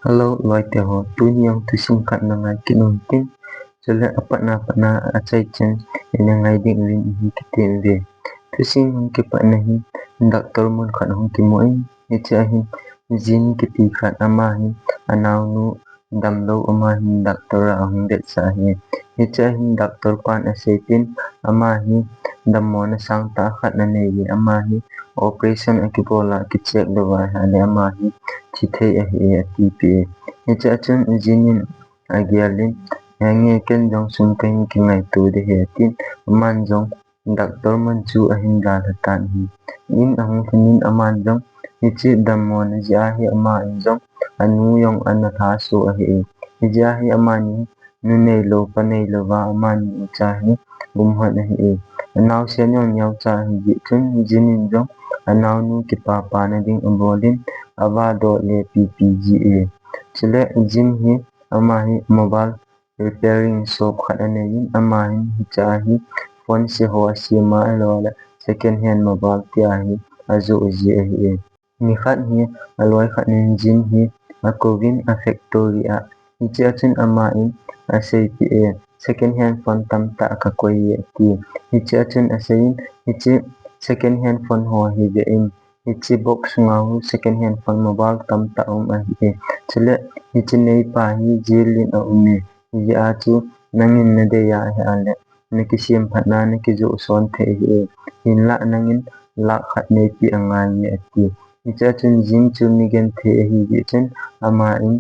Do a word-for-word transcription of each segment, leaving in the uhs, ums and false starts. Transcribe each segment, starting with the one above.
Hello, loite ho, tuni jong thusim khat na ngai kit u hitin. Chule apatna patna achai chan, ina ngai ding uvin ihi kiti uve. Thusim hung kipatna hi, doctor mun khat hung kimu in, hiche a hin, Jin kiti khat ama hin, anaonu damlou ama hin doctor a ahung vetsah ahi. Hiche a hin doctor pan asei tin, ama hi dammona sangtah khat anei e, ama hi operation akibol a kicheck lou va ahile ama hi thi thei ahi e, atipeh e. Hiche a chun Jin in agel in, "Henge, ken jong sum kahin kingaito ding ahi," atin, aman jong doctor mun chu ahin dalha tan ahi. In ahung lhun in aman jong hiche dammona jeh a hi aman jong anu jong ana lhaso ahi e. Hijeh a hi amani nu neilou pa neilou va amani ucha hi umhon ahi e. Anaosen jong neocha ahi jeh chun Jin in jong anaonu kipapana ding abol in ava doh le pipi ji e. Chule Jin hi ama hi mobile repairing shop khat anei in, ama hin hiche a hi phone se ho asem a, ahilou le second hand mobile tia hi ajoh ji ahi e. Nikhat hi aloi khat in Jin hi akouvin a factory a, hiche a chun ama in aseipeh e, "Second hand phone tamtah kakoi e," ati. Hiche a chun asei in, hiche second hand phone ho hi ve in, hiche box sunga hi second hand phone mobile tamtah um ahi e. Chule hiche neipa hi jail in aum e. Hijeh a chu nangin nadei a ahile nakisem phatna nakijoh son thei ahi e. Hinlah nangin lakh khat neipeh angai e, ati. Hiche a chun Jin chu mi genthei ahi jeh chun ama in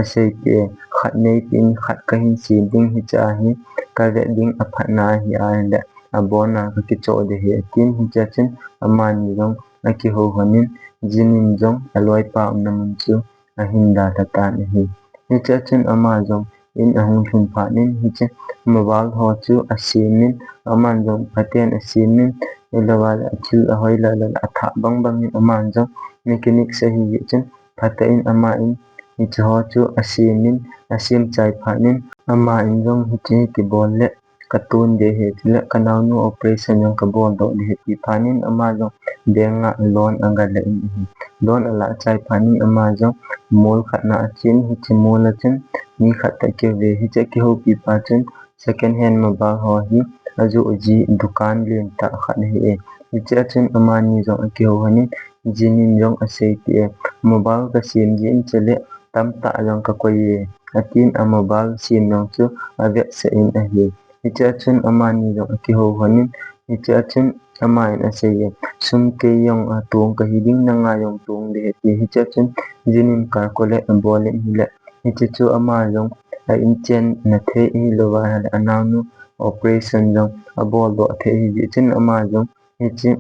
aseipeh e, "Khat neipeh in, khat kahin sem ding, hiche a hi kavet ding, aphatna ahi ahile abon a kakichoh ding ahi," atin. Hiche a chun amani jong akihou lhon in, Jin in jong aloipa umna mun chu ahin dalha tan ahi. Hiche a chun ama jong in ahung lhun phat in hiche mobile ho chu asem in, aman jong phaten asem in, ahilou le athil ahoi le le athah bang bang in aman jong mechanics ahi jeh chun phatah in ama in hiche ho chu asem in, asem chai phat in ama in jong hiche kibol le katon ding ahi, chule kanaonu operation jong kabol doh ding ahi, ti phat in ama jong bank a loan aga la in ahi. Loan ala chai phat in ama jong mall khat na achen, hiche mall a chun mi khat toh akive, hiche akihoupi pa chun second hand mobile ho hi ajoh ji dukan lentah khat ahi e. Hiche a chun amani jong akihou lhon in, Jin in jong aseipeh e, "Mobile kasem ji in, chule tamtah jong kakoi e," atin, a mobile sem jong chu avetsah in ahi. Hiche a chun amani jong akihou lhon in, hiche a chun ama in asei e, "Sum kei jong atong kahi ding, nanga jong tong ding ahi," ati. Hiche a chun Jin in calculate abol in ahile, hiche chu ama jong a in chenna thei ahilou va ahile anaonu operation jong abol doh thei ahi jeh chun ama jong hiche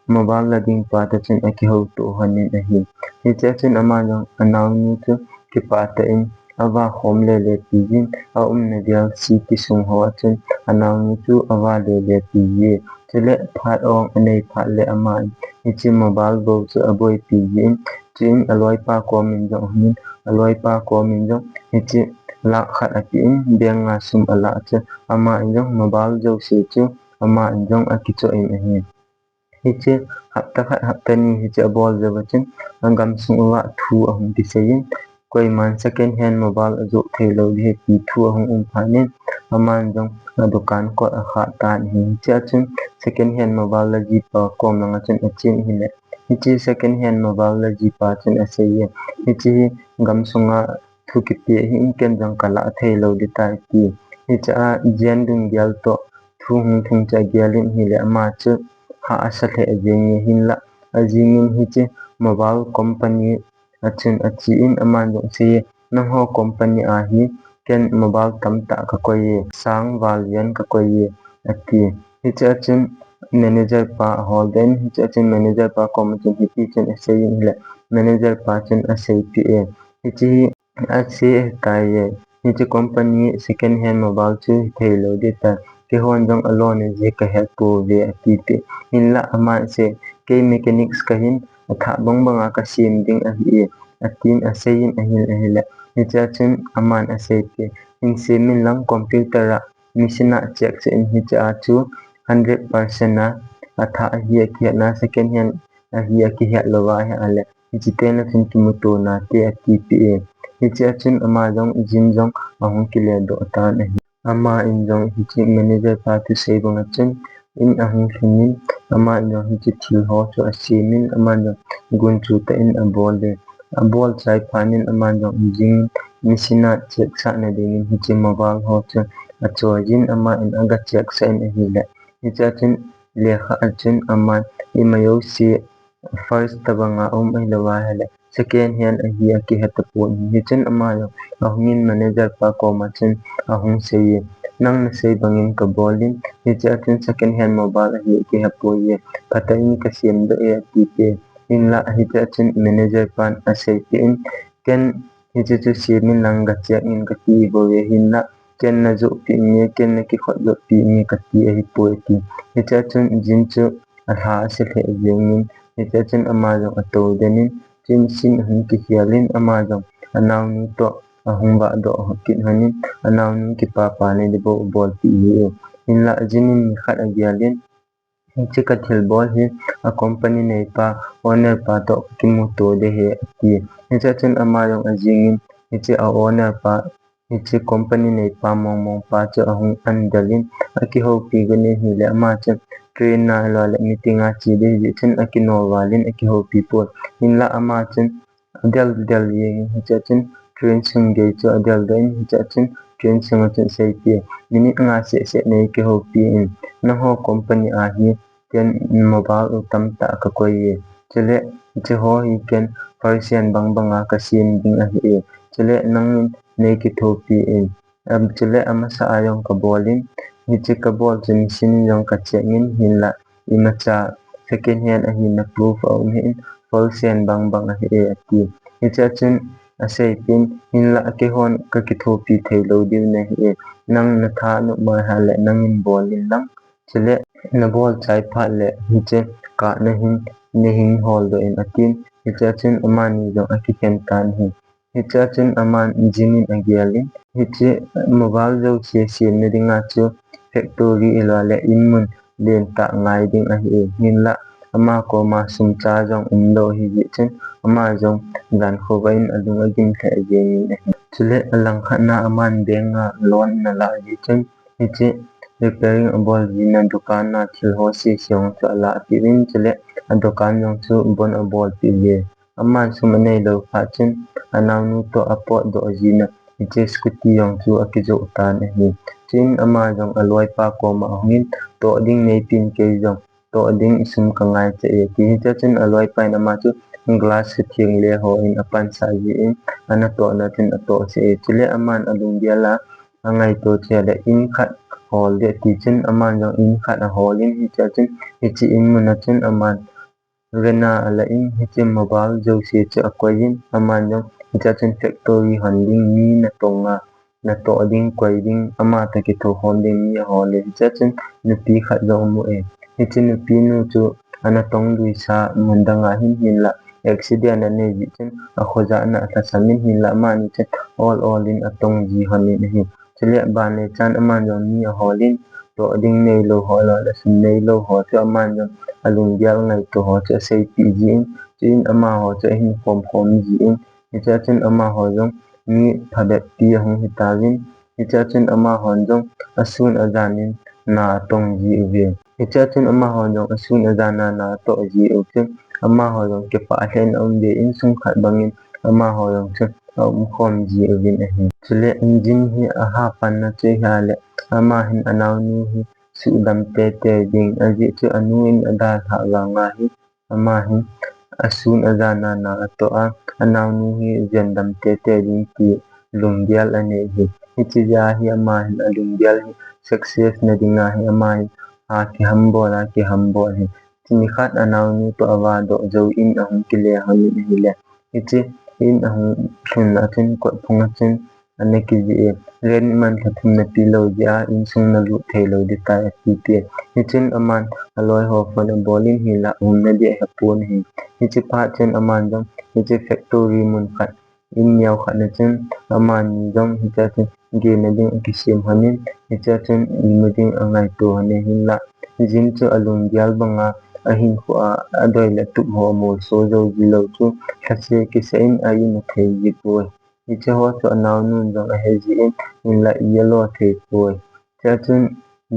mobile la ding pa toh chun akihouto lhon in ahi. Hiche a chun ama jong anaonu chu kipah tah in ava khom le le pi jin, aumna vel city sung ho a chun anaonu chu ava le le pi ji e. Chule phat ong anei phat le ama in hiche mobile bou chu aboipi ji in, chuin aloipa kom in jong ahin, aloipa kom in jong hiche lakh khat ape in, bank a sum ala chu ama in jong mobile jouse chu ama in jong akichoh in ahi. Hiche hapta khat, hapta ni hiche abol jou a chun, agamsung uva thu ahung kisei in, koiman second hand mobile ajoh thei lou ding ahi ti thu ahung um phat in, aman jong adukan kot akhah tan ahi. Hiche a chun second hand mobile la jipa kom langa chun achen ahile, hiche second hand mobile la jipa chun asei e, hiche hi gamsunga thu kipe ahin, ken jong kalah thei lou ding tai, ati. Hiche a Jin lunggel toh thu hung lhung chu agel in ahile, ama chu hah asa lheh jeng e. Hinlah ajing in hiche mobile company a chun ache in, aman jong asei e, "Nangho company a hi ken mobile tamtah kakoi e, sang val ven kakoi e," ati. Hiche a chun manager pa ahol doh in, hiche a chun manager pa kom a chun hiti chun asei in ahile, manager pa chun aseipeh e, "Hiche hi ase ahitai e, hiche company second hand mobile chu hithei lou ding tai, keihon jong a loan a ji kahet pouve," atipeh. Hinlah aman asei, "Kei mechanics kahin, athah bang banga kasem ding ahi e," atin asei in ahil ahile, hiche a chun aman aseipeh, "Hin sem in lang, computer a machine a check seh in, hiche a chu hundred percent a athah ahi akihetna, second hand ahi akihet lou va ahile, hiche teng le chun kimuto nate," atipeh e. Hiche a chun ama jong Jin jong ahung kile doh tan ahi. Ama in jong hiche manager pa thusei bang a chun in ahung lhun in, ama in jong hiche thil ho chu asem in, ama jong gunchu tah in abol e. Abol chai phat in ama jong Jin machine a check sah na ding in hiche mobile ho chu achoi in, ama in aga check sah in ahile. Hiche a chun lekha a chun aman ima jouse first tabang a um ahilou ahile second hand ahi akihe tapon ahi. Hichun ama jong ahung in manager pa koma chun ahung sei e, nang nasei bangin kabol in, hiche a chun second hand mobile ahi akihe poi e, phatah in kasem doh e ati e. Hinlah hiche a chun manager pan aseipeh in, ken hiche chu sem in lang ga check in kati bou e, hinlah ken najoh peh inge, ken nakikhot joh peh inge kati ahipoi ati. Hiche a chun Jin chu alha ase lheh jeng in, hiche a chun ama jong atou den in, chun machine ahung kikhel in, ama jong anaonu toh ahung vah doh kit hon in, anaonu kipah pah na ding bou abolpeh e. Hinlah Jin in nikhat agel in, hiche kathilbol hi a company neipa, owner pa toh kakimuto ding ahi ati. Hiche a chun ama jong ajing in, hiche a owner pa, hiche company neipa mong mong pa chu ahung andel in, akihoupi got in ahile ama chun train a lou le meeting a che ding ahi jeh chun akino val in akihoupi pon. Hinlah ama chun adel del jeng in, hiche a chun train sung gei chu adel doh in, hiche a chun train sung a chun aseipeh e, minute nga seh seh nei kihoupi in, nangho company a hi ken mobile u tamtah kakoi e. Chule hiche ho hi ken first hand bang bang a kasem ding ahi e. Chule nangin nei kithopi in, Am, chule amasa a jong kabol in, hiche kabol chu machine in jong ka check in, hinlah imacha second hand ahina proof aum hih in, first hand bang bang ahi e ati. Hiche a chun aseipeh in, hinlah keihon kakithopi thei lou diu nahi e, nang natha nop mai hale nangin bol in lang, chule nabol chai phat le hiche kah nahin, nahin hol doh in atin. Hiche a chun amani jong akikhen tan ahi. Hiche a chun aman Jin in agel in, hiche mobile jouse semna dinga chu factory ilou le in mun lentah ngai ding ahi e. Hinlah ama koma sum cha jong umlou ahi jeh chun ama jong jan khovah in alung agim lheh jeng in ahi. Chule alangkhat na aman bank a loan ana lah jeh chun hiche repairing abol jina dukan a thil ho sese jong chu alah peh in, chule adukan jong chu bon abolpeh e. Aman sum aneilou phat chun anaonu toh apotdoh jin a, hiche scooty jong chu akijoh tan ahi. Chuin ama jong aloipa koma ahung in, toh ding neipeh in kei jong, toh ding sum kangai cheh e ati. Hiche a chun aloipa in ama chu glass katheng le ho in apansah jin, anatohna chun atoh cheh e. Chule aman alunggel a, angaito cheh le in khat hol ding ati chun aman jong in khat ahol in, hiche a chun hiche in mun a chun aman rent a ala in, hiche mobile jouse chu akoi in, aman jong hiche a chun factory hon ding mi natong a, natoh ding, koi ding, ama toh kithokhom ding mi ahol e. Hiche a chun nupi khat jong amu e. Hiche nupi nu chu anatong luisa mun dang a hin, hinlah accident anei jeh chun akhojah na alhasam in, hinlah amani chun ol ol in atong ji hon in ahi. Chule ban le chan aman jong mi ahol in, toh ding neilou ho, lou le sum neilou ho chu aman jong alunggel ngaito ho chu aseipeh jin, chuin amaho chu ahin khom khom jin, hiche a chun amaho jong mi phabep pi ahung hitauvin, hiche a chun amahon jong asun ajan in na atong ji uve. Hiche a chun amahon jong asun ajan a na atoh ji u chun amaho jong kipah lheh in aum ve, insung khat bangin amaho jong chun aumkhom ji uvin ahi. Chule Jin hi ahapanna chu ahile, ama hin anaonu hi suhdam tete ding, ajeh chu anu in adalhah vang a hi, ama hin asun ajan a na atoh a, anaonu hi jendam tete ding ti lunggel anei ahi. Hiche jeh a hi ama hin alunggel hi success na dinga hi ama hin akihambol a, akihambol ahi. Nikhat anaonu toh avadoh jou in ahung kile hon in ahile, hiche in ahung lhun a chun kotphung a chun ana kijih e, rent man lha thum napeh lou jeh a insung nalut thei lou ding tai ati e. Hichun aman aloi ho phone abol in, hinlah umna ding ahepon ahi. Hiche phat chun aman jong hiche factory mun khat, in neo khat na chun amani jong hiche a chun gena ding akisem hon in, hiche a chun imu ding angaito hon e, hinlah Jin chu alunggel banga ahinkho a adoi le atup ho amolso jou ji lou chu lhase kisah in a in athei ji poi. Hiche ho chu anaonun jong ahe jin, hinlah alo thei poi. Chua chun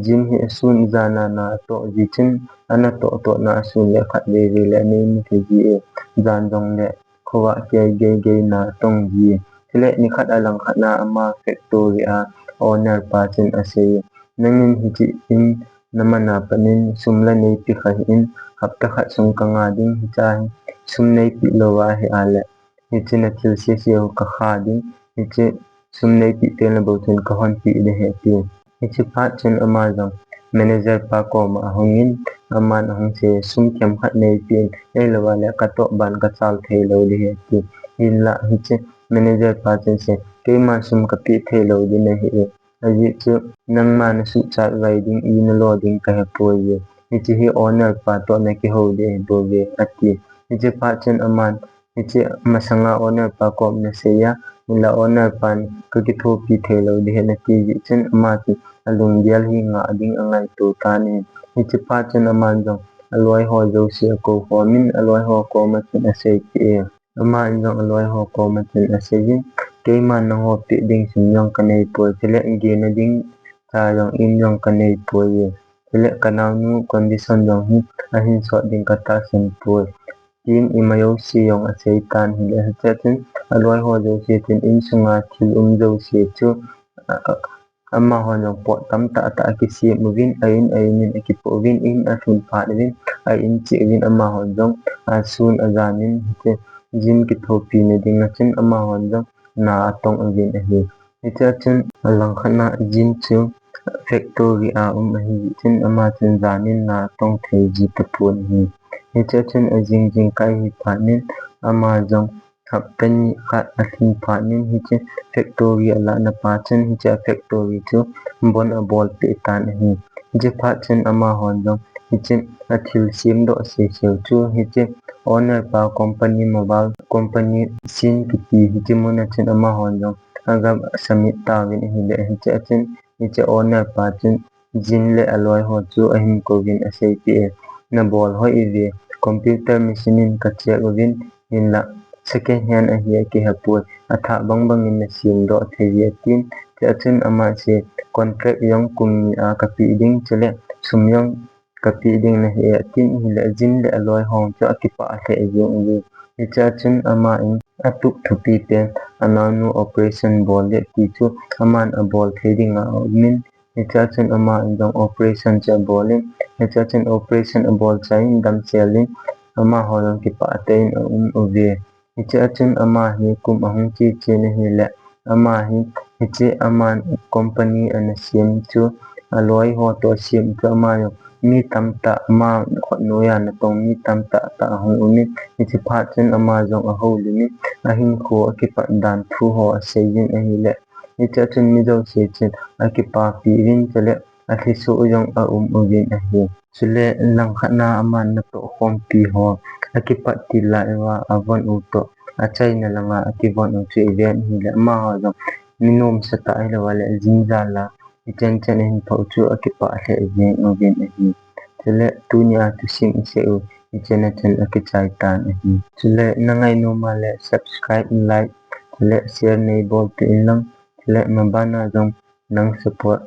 Jin hi asun jan a na atoh ji chun, ana toh toh na asun le khat vei vei le ana imu thei ji e. Jan jong le khovah kei gei gei na atong ji e. Chule nikhat a langkhat na ama factory a owner pa chun asei e, nangin hiche in naman a pat in sum la neipe kha hih in, hapta khat sung kanga ding hiche a hi sum neipe lou ahi a le, hiche na thil sese u kakha ding, hiche sum neipe tengle bou chun kahon pe ding ahi, ati. Hiche phat chun ama jong manager pa koma ahungin, aman ahung sei e, sum themkhat neipe in, ahilou a le katoh ban kachal thei lou ding ahi, ati. Hinlah hiche manager pa chun asei e, keima sum kape thei lou ding ahi e. Ajeh chu nangma nasuhchat vai ding, i nalo ding kahe poi e. Hiche hi owner pa toh nakihou ding ahi bou ve, ati. Hiche phat chun aman, hiche masanga owner pa koma ana sei a, hinlah owner pan kakithopi thei lou ding ahi nati jeh chun ama chu alunggel hi ngah ding angaito tan ahi. Hiche phat chun aman jong aloi ho jouse akou khomin, aloi ho koma chun asei peh e. Aman jong aloi ho koma chun asei in, keiman nangho pe ding sum jong kanei poi, chule gena ding cha jong in jong kanei poi e. Chule kanaonu condition jong hi ahin sot ding katahsan poi, tin ima jouse jong asei tan ahile, hichea chun aloi ho jouse chun insunga thil um jouse chu, a, a, amahon jong pot tamtah tah akisem uvin, a in, a in in akipoh uvin, in alhun phat uvin, a in cheh uvin, amahon jong asun ajan in hiche Jin kithopina dinga chun amahon jong na atong uvin ahi. Hichea chun alangkhat na Jin chu factory a um ahi chun ama chun jan in na atong thei ji tapon ahi. Hichea chun ajing jingkah ahi phat in ama jong hapta ni khat alhin phat in hiche factory alahna pa chun hiche factory chu bon abol peh tan ahi. Hiche phat chun amahon jong hiche athil semdoh sese u chu hiche owner pa company, mobile company Sin kiti hiche muna chun amahon jong aga submit tauvin ahile, hichea chun hiche owner pa chun Jin le aloi ho chu ahin kouvin aseipeh e, nabol hoi uve, computer machine in kacheck uvin, hinlah second hand ahi akihe poi, athah bang bang in nasemdoh thei uve, atin. Hichea chun ama asei e, contract jong kum ni a kapeh ding, chule sum jong kapeh ding nahi e, atin. Ahile Jin le aloi ho chu akipah lheh jeng uve. Hichea chun aman atup thupi pen anaonu operation bol le ti chu aman abol thei dinga aumin, hichea chun aman jong operation chu abol in, hichea chun operation abol chai in damsel in amaho jong kipah tah in aum uve. Hichea chun ama hi kum ahung che che in ahile, ama hi hiche aman company ana sem chu aloi ho toh asem chu ama jong mi tamtah, ama khut noiya natong mi tamtah tah ahung umin, hiche phat chun ama jong ahoulim in ahinkho akipat dan thu ho asei in ahile, hichea chun mi jouse chun akipapi uvin, chule alhisoh jong aum uvin ahi. Chule langkhat na aman natoh khompi ho akipat til lai uva avon u toh achaina langa akivon u chu iven ahile, amaho jong mi nomsa tah ahilou le jingjal a ichan chan ahin pha u chu akipah lheh jeng uvin ahi. Chule tunia thusim isei u hichena chun akichai tan ahi. Chule nangai nom a le subscribe, like, chule share neibolpeh in lang, chule mabana jong nang support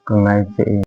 kangai che e.